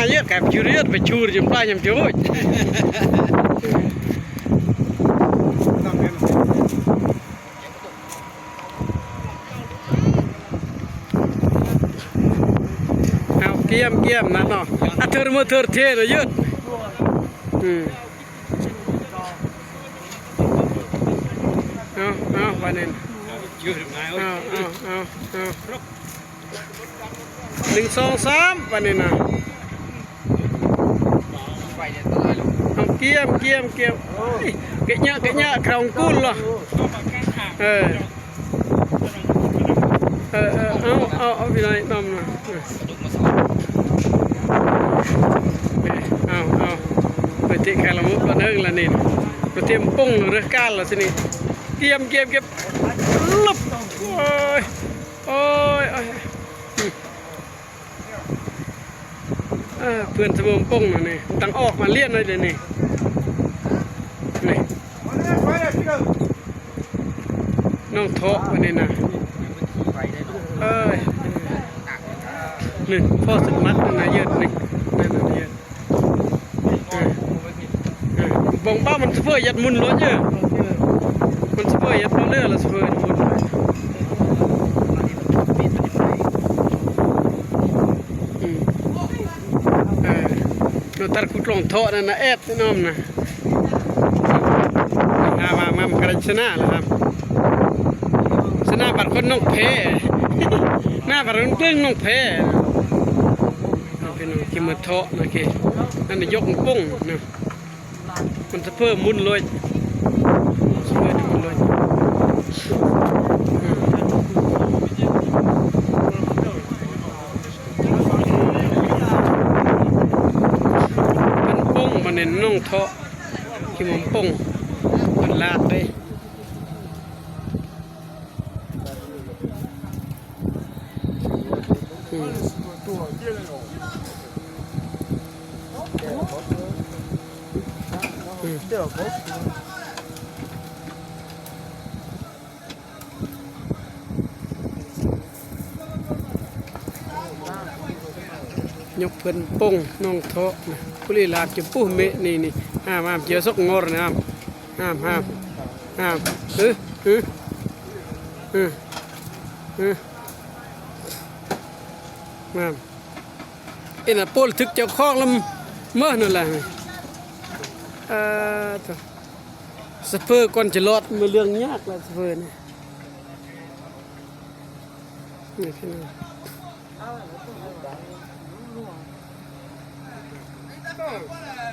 Ayo, kap juriat, bechur jumpa nyam joj. Au, kiam, kiam, na, no. Atur mutur, thir, yut. Hmm. Au, au, panen. Au, au, au, au. ໜຶ່ງ ສອງ ສາມ ບາດນີ້ນະ. ເອົາ ກຽມ ກຽມ ກຽມ. ໂອ້ຍ ກະຍະ ກະຍະ ເຂົ້າກຸນລະ. ເອີ ເອີ ເອີ ເອົາ ເອົາ ເອົາ ພີ່ນ້ອງນຳນະ. ເອີ ເອົາ ເອົາ ໄປເຕະໄຂ່ລະມຸກກ່ອນເດີ້ລະນີ້. ໄປຕຽມປົງເດີ້ການລະຊິນີ້. ກຽມ ກຽມ ກຽມ. ລົບ. ໂອ້ຍ ໂອ້ຍ ໂອ້ຍ. ເອີ ເພື່ອນສະເໝີມປົງນະນີ້ ຕັ້ງອອກມາລ້ຽນໄວ້ເດນີ້. ນີ້ ນ້ອງເທາະອັນນີ້ນະ. ເອີຍ ນີ້ ພໍສະໝັກນະ ເຢີດນີ້ ນັ້ນນະ ເຢີດ. ເອີ ເອີ ບົງບ້າມັນສະເຟີຢັດມຸນໂລດເອີ. ມັນສະເຟີຢັດໂລດເອີ ລະສະເຟີຢັດມຸນ. ອືມ ເອີ ນອນຕັດຂຸດລອງເທາະນັ້ນນະ ແອດນ້ອມນະ. ອາ ມາ ມາ ມາ ກະໄດ້ຊະນະລະຄັບ. ຊະນະບັດຄົນນ້ອງແພ້ ນະ ບັດຄົນເບິ່ງນ້ອງແພ້. ເປັນທີ່ມາເທາະນະເກ ນັ້ນນະ ຍົກປົງນະ. ມັນສະເຟີໝຸນເລີຍ ສະເຟີໝຸນເລີຍ. ອືມ ເປັນປົງ ມັນເປັນນ້ອງເທາະ ທີ່ມັນປົງ ເປັນລາກເດ້. ອືມ ອືມ ຍົກເພິ່ນປົງນ້ອງເທາະນະ. ຜູ້ລີລາດຢູ່ປຸເມະນີ້ ນີ້ ຫ້າມ ຫ້າມ ເຈີສົກງົວນະ ຫ້າມ ຫ້າມ ຫ້າມ ຫ້າມ. ເອີ ເອີ ເອີ ເອີ ງາມ. ເອັນນະ ໂປ້ນຖືກເຈົ້າຂອງລະເມີນັ້ນແຫຼະ. ເອີ ໂທ້ ສະເຟີກ່ອນຈະລອດ ມີເລື່ອງຍາກລະ ສະເຟີນີ້ ນີ້ພີ່ນ້ອງ. ໂອ້